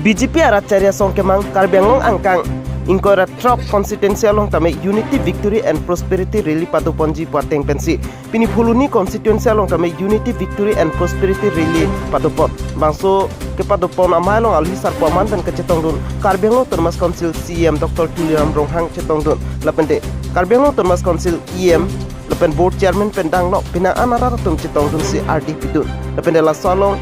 BJP aracharya songkemang Karbi Anglong angkang ingkora truck constituency along tame Unity, Victory and Prosperity Rally padu ponji pateng pensi pini phuluni constituency along tame Unity, Victory and Prosperity Rally padu pot bangso ke padu pon amalong alhi sarpo man pen kecetong dun Karbi Anglong Autonomous Council CM Dr. Tuliram Ronghang chetong dun lapende Karbi Anglong Autonomous Council EM lapen board chairman pendang lo pina anara tum chetong dun si RD pidun lapende la salong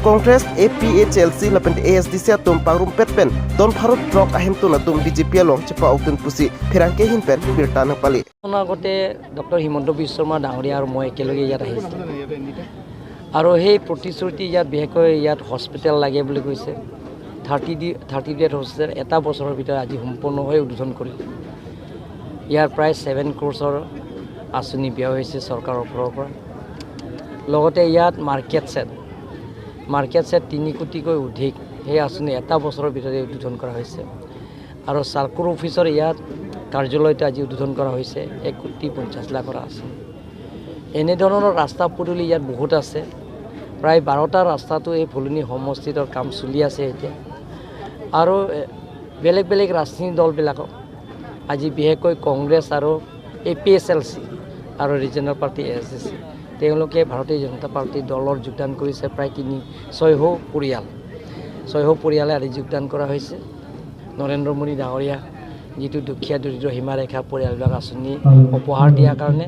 Congress APHLC lapen ASDC atum pangrum petpen don pharut truck ahem tu natum BJP along chepa oktun pusi phirangke hin pen birta pali. আগতে doctor Himanta Biswa Sarma ডাঙৰীয়া আৰু মই একেলগে ইয়াত আহিছিলোঁ আৰু সেই প্ৰতিশ্ৰুতি ইয়াত বিশেষকৈ ইয়াত হস্পিটেল লাগে বুলি কৈছে। 30 বেড হস্পিটেল এটা বছৰৰ ভিতৰত আজি সম্পূৰ্ণ হৈ উদ্বোধন কৰিলে। ইয়াৰ প্ৰায় 7 ক্ৰ'ৰ্ছৰ আঁচনি ব্যয় হৈছে চৰকাৰৰ ফালৰ পৰা। লগতে ইয়াত মাৰ্কেট ছেট 3 কোটিকৈ অধিক সেই আঁচনি এটা বছৰৰ ভিতৰতে উদ্বোধন কৰা হৈছে। আৰু চাৰ্কল অফিচৰ ইয়াত কাৰ্যালয়টো আজি উদ্বোধন কৰা হৈছে, 1 কোটি 50 লাখৰ আঁচনি। এনেধৰণৰ ৰাস্তা পদূলি ইয়াত বহুত আছে। প্ৰায় 12টা ৰাস্তাটো এই ফুলনি সমষ্টিতৰ কাম চলি আছে এতিয়া। আৰু বেলেগ বেলেগ ৰাজনীতি দলবিলাকক আজি বিশেষকৈ কংগ্ৰেছ আৰু এপিএইচএলচি আৰু ৰিজনেল পাৰ্টি এছডিচি, তেওঁলোকে ভাৰতীয় জনতা পাৰ্টী দলৰ যোগদান কৰিছে। প্ৰায় 600 পৰিয়াল, 600 পৰিয়ালে আজি যোগদান কৰা হৈছে। নৰেন্দ্ৰ মোদী ডাঙৰীয়া যিটো দুখীয়া দৰিদ্ৰ সীমাৰেখা পৰিয়ালবিলাক আঁচনি উপহাৰ দিয়াৰ কাৰণে,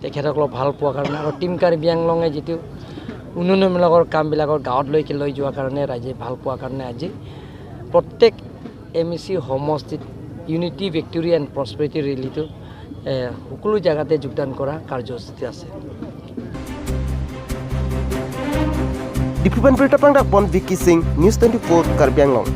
তেখেতসকলক ভাল পোৱাৰ কাৰণে আৰু টীম কাৰ্বি আংলঙে যিটো উন্নয়নমূলকৰ কামবিলাকৰ গাঁৱতলৈকে লৈ যোৱাৰ কাৰণে ৰাইজে ভাল পোৱাৰ কাৰণে আজি প্ৰত্যেক এমইচি সমষ্টিত ইউনিটি, ভিক্টৰী এণ্ড প্ৰস্পেৰিটি ৰেলীটো সকলো জেগাতে যোগদান কৰা কাৰ্যসূচী আছে। Diphupan Birta Pangdak Pon Vicky Singh, News 24, Karbi Anglong.